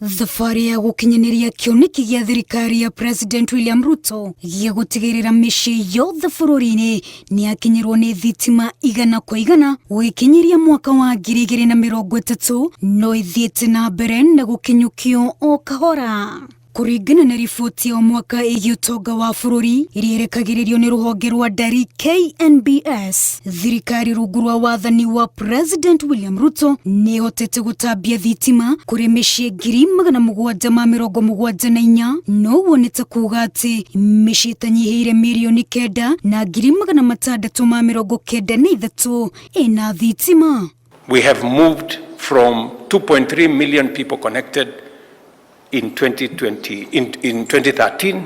Thabarĩ ya gũkinyanĩria kĩoneki gĩa thirikari ya President William Ruto gĩa gũtigĩrĩra mĩciĩ yothe bũrũri-inĩ nĩ yakinyĩrwo nĩ thitima 100% gũgĩkinyĩria mwaka wa 2030 no ĩthiĩte na mbere na gũkinyũkio o kahora. Kũringana na riboti ya o mwaka ĩgiĩ ũtonga wa bũrũri ĩrĩa ĩrekagĩrĩrio nĩ rũhonge rwa ndari KNBS, thirikari rungu rwa wathani wa President William Ruto nĩ ĩhotete gũtambia thitima kũrĩ mĩciĩ 774,000, noguo nĩ ta kuga atĩ mĩciĩ ĩtanyihĩire 9,693,000 ĩna thitima. We have moved from 2.3 million people connected in 2020, in 2013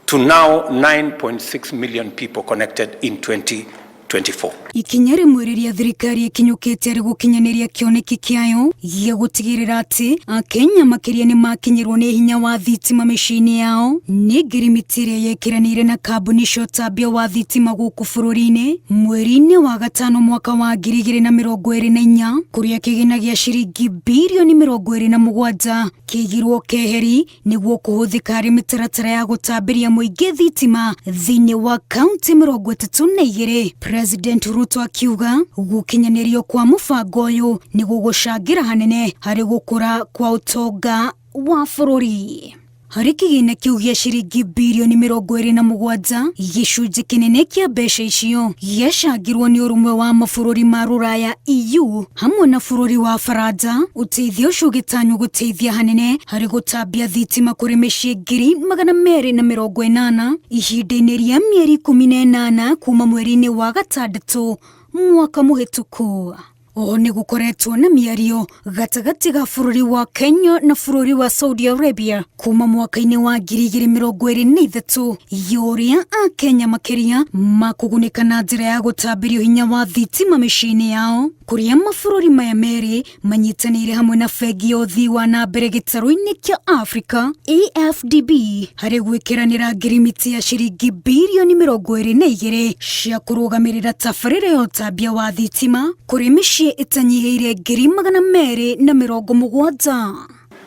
to now 9.6 million people connected in 2024. Ikinya rĩmwe rĩrĩa thirikari ĩkinyũkĩte arĩ gũkinyanĩria kĩoneki kĩayo gĩa gũtigĩrĩra atĩ Akenya makĩria nĩ makinyĩrwo nĩ hinya wa thitima mĩciĩ-inĩ yao nĩ ngirimiti ĩrĩa yekĩranĩire na kambuni cia ũtambia wa thitima gũkũ bũrũri-inĩ mweri-inĩ wa gatano mwaka wa 2024, kũrĩa kĩgĩna gĩa ciringi birioni 27 kĩigirwo keheri nĩguo kũhũthĩka harĩ mĩtaratara ya gũtambĩria mũingĩ thitima thĩinĩ wa kaunti 32. President Ruto akiuga gũkinyanĩrio kwa mũbango ũyũ nĩ gũgũcangĩra hanene harĩ gũkũra kwa ũtonga wa bũrũri. Harĩ kĩgĩna kĩu gĩa ciringi birioni 27, gĩcunjĩ kĩnene kĩa mbeca icio gĩacangirwo nĩ ũrũmwe wa mabũrũri ma rũraya EU hamwe na bũrũri wa Faranja. Ũteithio ũcio ũgĩtanywo gũteithia hanene harĩ gũtambia thitima kũrĩ mĩciĩ 280,000 ihinda-inĩ rĩa mĩeri 18 kuma mweri-inĩ wa gatandatũ mwaka mũhĩtũku. Oho nĩ gũkoretwo na mĩario gatagatĩ ga bũrũri wa Kenya na bũrũri wa Saudi Arabia kuma mwaka-inĩ wa 2023 ya ũrĩa Akenya makĩria makũgunĩka na njĩra ya gũtambĩrio hinya wa thitima mĩciĩ-inĩ yao, kũrĩa mabũrũri maya merĩ manyitanĩire hamwe na bengi ya ũthii wa na mbere gĩtarũ-inĩ kĩa Africa AFDB harĩ gwĩkĩranĩra ngirimiti ya ciringi birioni 22 cia kũrũgamĩrĩra tabarĩra ya ũtambia wa thitima kũrĩ mĩciĩ ĩtanyihĩire 270,000.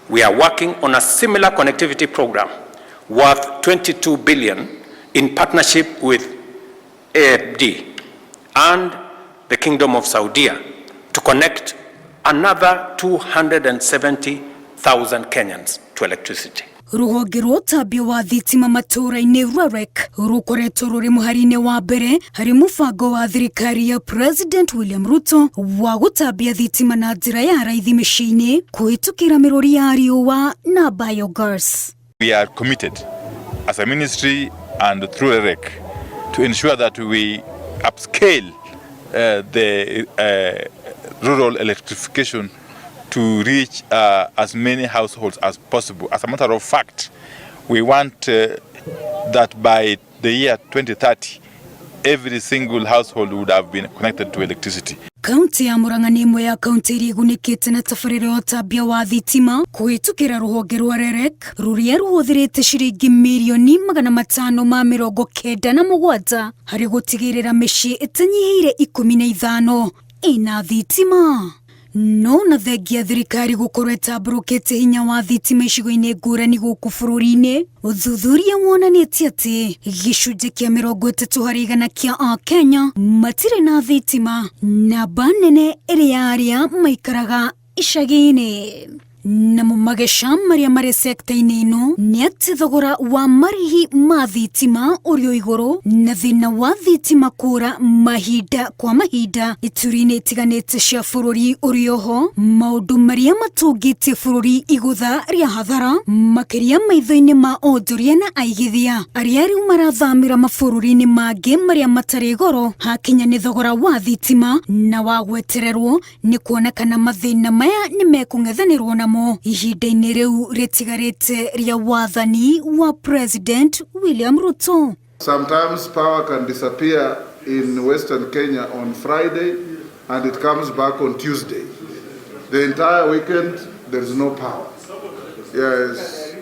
We are working on a similar connectivity program worth 22 billion in partnership with AFD and the Kingdom of Saudi to connect another 270,000 Kenyans to electricity. Rũhonge rwa ũtambia wa thitima matũũra-inĩ REREC rũkoretwo rũrĩ mũhari-inĩ wa mbere harĩ mũbango wa thirikari ya President William Ruto wa gũtambia thitima na njĩra ya raithi mĩciĩ-inĩ kũhĩtũkĩra mĩrũri ya riũa na biogas. We are committed as a ministry and through REREC to ensure that we upscale the rural electrification to reach as many households as possible. As a matter of fact, we want that by the year 2030, every single household would have been connected to electricity. Kaunti ya Murang'a nĩ ĩmwe ya kaunti iria igunĩkĩte na tabarĩra ya ũtambia wa thitima kũhĩtũkĩra rũhonge rwa REREC rũrĩa rũhũthĩrĩte ciringi 597,000,000 harĩ gũtigĩrĩra mĩciĩ ĩtanyihĩire 15 ĩna thitima. No na thengia thirikari gũkorwo ĩtambũrũkĩte hinya wa thitima icigo-inĩ ngũrani gũkũ bũrũri-inĩ, ũthuthuria wonanĩtie atĩ gĩcunjĩ kĩa 30% kĩa Akenya matirĩ na thitima, namba nene ĩrĩ ya arĩa maikaraga icagi-inĩ. Namo mageca marĩa marĩ sekta-inĩ ĩno nĩ atĩ thogora wa marĩhi ma thitima ũrĩ o igũrũ na thĩna wa thitima kũra mahinda kwa mahinda ituri-inĩ itiganĩte cia bũrũri ũrĩ oho, maũndũ marĩa matũngĩtie bũrũri igũtha rĩa hathara makĩria maitho-inĩ ma onjoria na aigithia arĩa rĩu marathamĩra mabũrũri-inĩ mangĩ marĩa matarĩ goro hakinya nĩ thogora wa thitima na wa gwetererwo nĩ kuona kana mathĩna maya nĩ mekũng'ethanĩrwo namo ihinda-inĩ rĩu rĩtigarĩte rĩa wathani wa President William Ruto. Sometimes power can disappear in Western Kenya on Friday and it comes back on Tuesday. The entire weekend there is no power. Yes.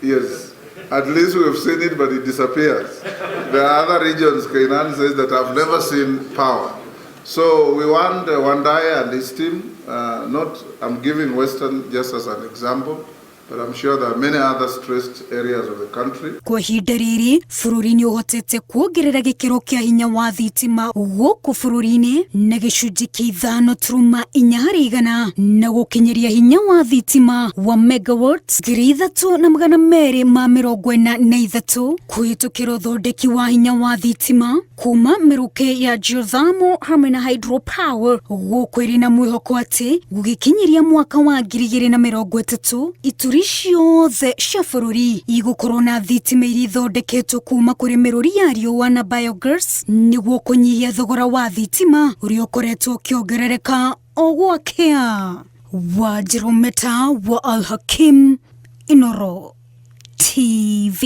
Yes. At least we have seen it, but it disappears. There are other regions, Kainan says, that have never seen power. So we want Wandayi and his team Not, I'm giving Western just as an example, but I'm sure there are many other stressed areas of the country. Kwa ihinda rĩrĩ bũrũri nĩ ũhotete kuongerera gĩkĩro kĩa hinya wa thitima gũkũ bũrũri-inĩ na gĩcunjĩ kĩa 5.4 harĩ igana na gũkinyĩria hinya wa thitima wa megawatts 3243 kũhĩtũkĩra ũthondeki wa hinya wa thitima kuma mĩrukĩ ya geothermal hamwe na hydropower gũkũ ĩrĩ na mwĩhoko atĩ gũgĩkinyĩria mwaka wa 2030 ituri ciothe cia bũrũri igũkorwo na thitima iria ithondeketwo kuma kũrĩ mĩrũri ya riũa na biogas nĩguo kũnyihia thogora wa thitima ũrĩa ũkoretwo ũkĩongerereka o gwakĩa. Wanjirũ Meta wa Al Hakim, Inooro TV.